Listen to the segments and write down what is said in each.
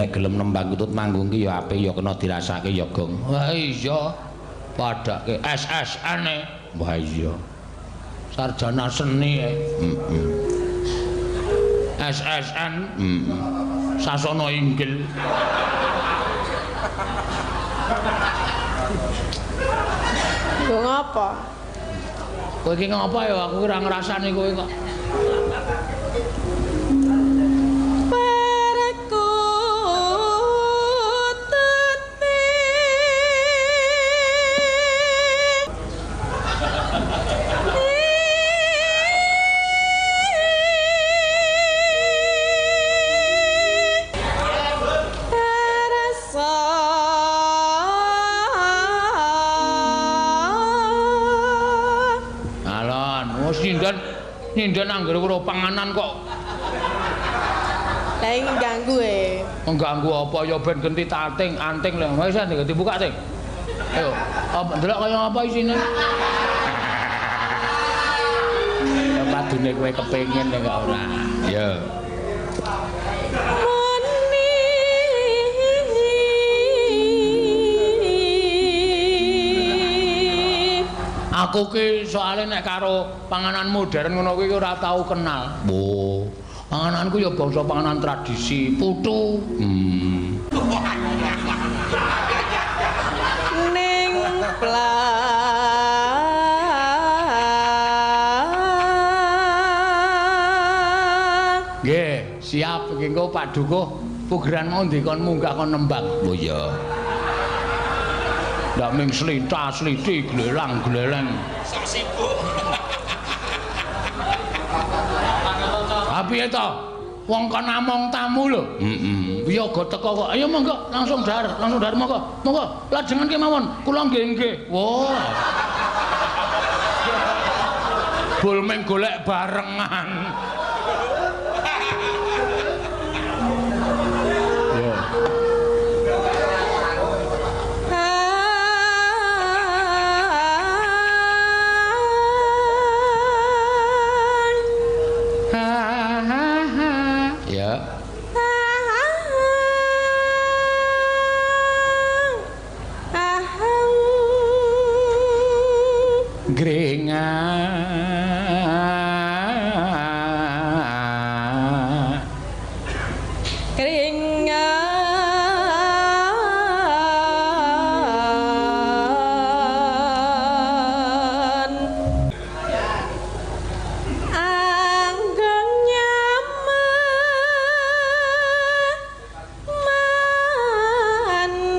Nek gelem nembang kutut manggung ki ya apik ya kena dirasake ya, Gong. Wah iya. Padake SSN e. Wah iya. Sarjana seni e. Heeh. SSN. Heeh. Sasana inggil. Nggo ngapa? Kowe iki ngapa ya aku ora ngrasani kowe kok. Nyinden anggere weruh panganan kok. Lah iki ganggu e. Ngganggu apa ya ben genti tating, anting lho. Wis dibuka ting. Ayo, apa ndelok kaya apa isine? Ya padune kowe kepengin nek ora. Ya. Aku ki soalé nek karo panganan modern ngono kuwi ora tau kenal. Oh, pangananku ya bangsa panganan tradisi, putu. Ning plang. Nggih, siap iki engko Pak Dukuh pugeran mau ndi kon munggah kon nembang. Oh iya. Ndak ming slita-sliti glelang-gleleng. Sok sibuk. Ha piye to? Wong kon namung tamu lho. Heeh. Piye go teko kok. Ayo monggo langsung dhahar monggo. Monggo lajengan kemawon. Kula nggih nggih. Wah. Bol ming golek barengan. Ya. Keringan anggeng nyaman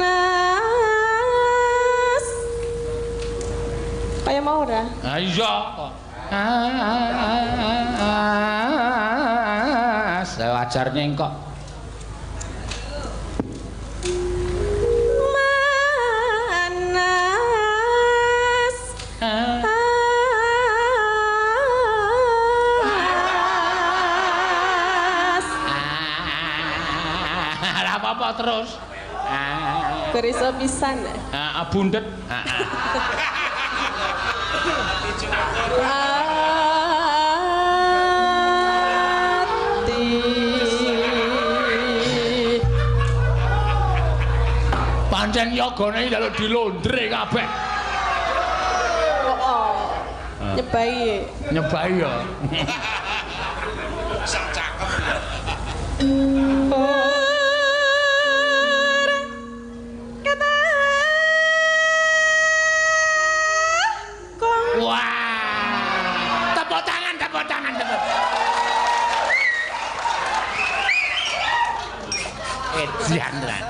manas kaya mau ora? Ha iya. Wajar nyengkok. Manas Ora apa-apa terus. Beriso pisan. Heeh, bundet. Ati. Pancen yogane njaluk dilondre kabeh. Oh, nyebai. Nyebai ya. Sak cakep. Wah. Tepuk tangan, tepuk tangan, tepuk. Edan tenan.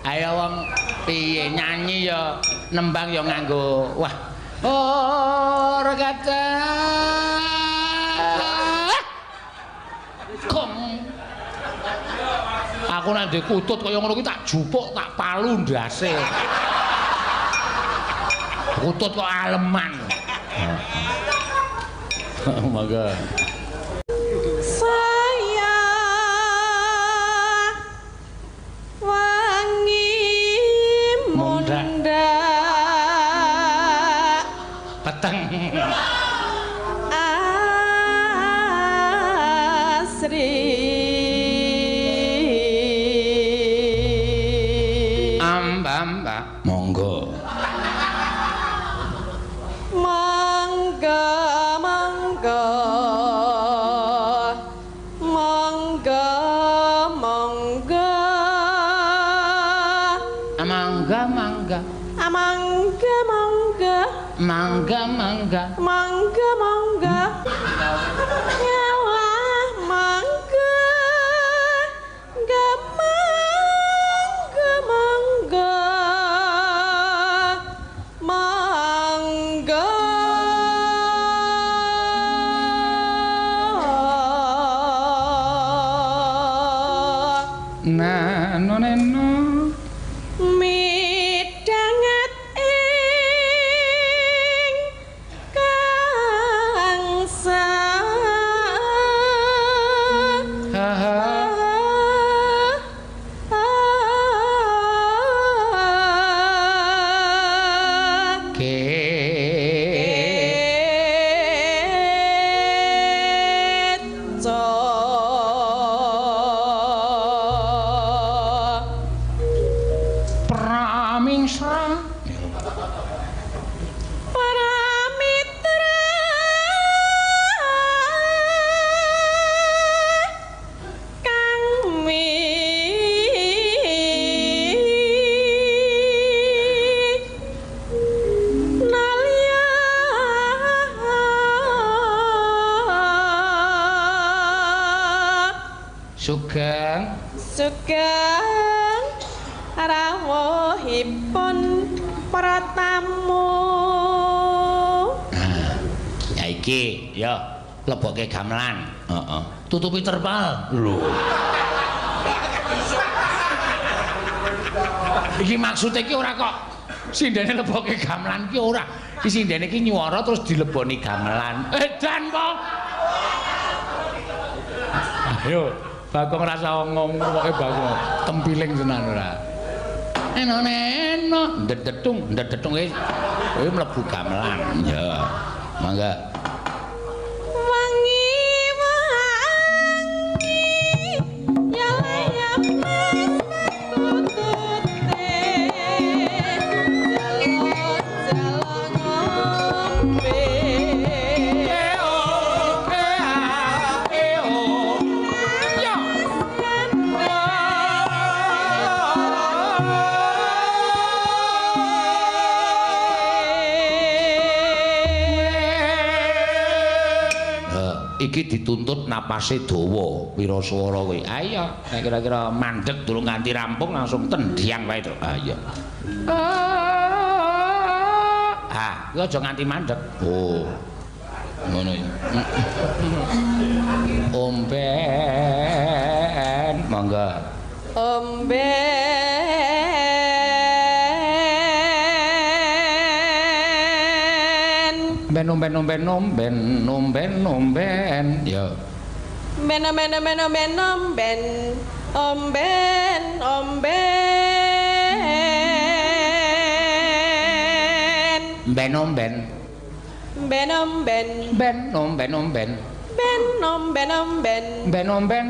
Ayo wong piye nyanyi ya nembang ya nganggo wah. Ora kata. Kong. Aku nek ndek kutut kaya ngono kuwi tak jupuk tak palu ndase. Kutut kok aleman. Monggo. Saya wangi Mundhak. mundhak Peteng. Asri. Mangga mangga. Mangga mangga. Mangga mangga. Mangga mangga. Nyalah mangga. Mangga mangga mangga. Mangga. Na no neno. Midhanget ing kangsa. Ha ha. Ke. Pramingsra. Paramitra kang mi nalya. Sugeng. Sugeng rawuhipun para tamu. Nah, ya iki ya lebokke gamelan. Heeh. Tutupi terpal. Lho. Iki maksude iki ora kok sindene lebokke gamelan iki ora. Iki sindene iki nyuwara terus dileboni gamelan. Edan po. Ayo, Bagong rasa ngomong pokoke Bagong tempiling tenan ora. Eno eno ndedetung ndedetung iki kowe mlebu gamelan. Ya. Mangga. Wangi wangi ya ya mas kutute jalon jalon ngombe. E o e a e o. Ya. Iki dituntut napase dawa wiraswara kuwi. Ayo, nek kira-kira mandeg durung nganti rampung langsung tendhiang wae to. Ayo. Ah, kuwi aja nganti mandeg. Oh. Ngono ya. Omben, monggo. Omben Ben omben omben omben omben omben. Ya. Ben ben ben ben ben omben omben. Ben omben. Ben omben. Ben omben omben. Ben omben omben. Ben omben.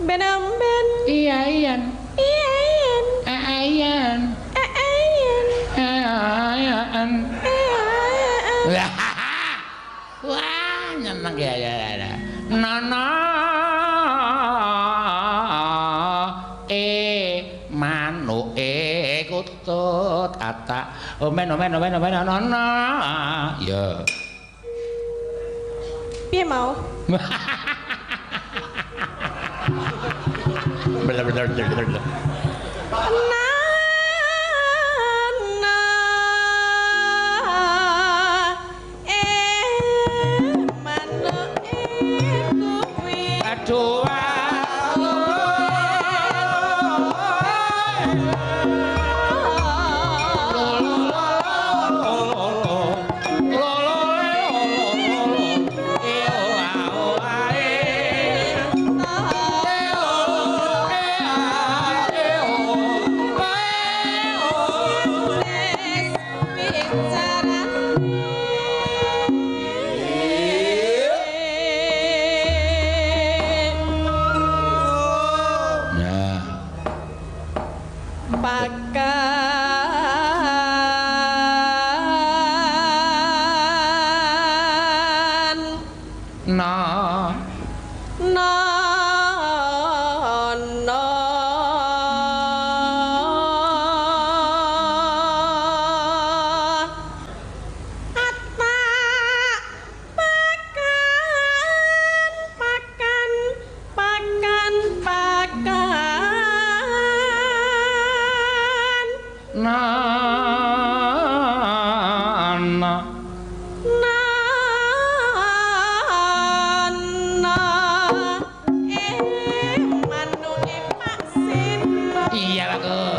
Ben omben. Iya iya. Iya iya. Ayan. Ayan. Ayan. Ayan. Wah, nyeneng ya ya ya. Nono e manuke kutut atak. Omen omen omen omen nono. Ya. Piye mau? Bener bener bener bener. Aduh. Na na. Na na na na manuke Pak Seno. Iya, Bagong.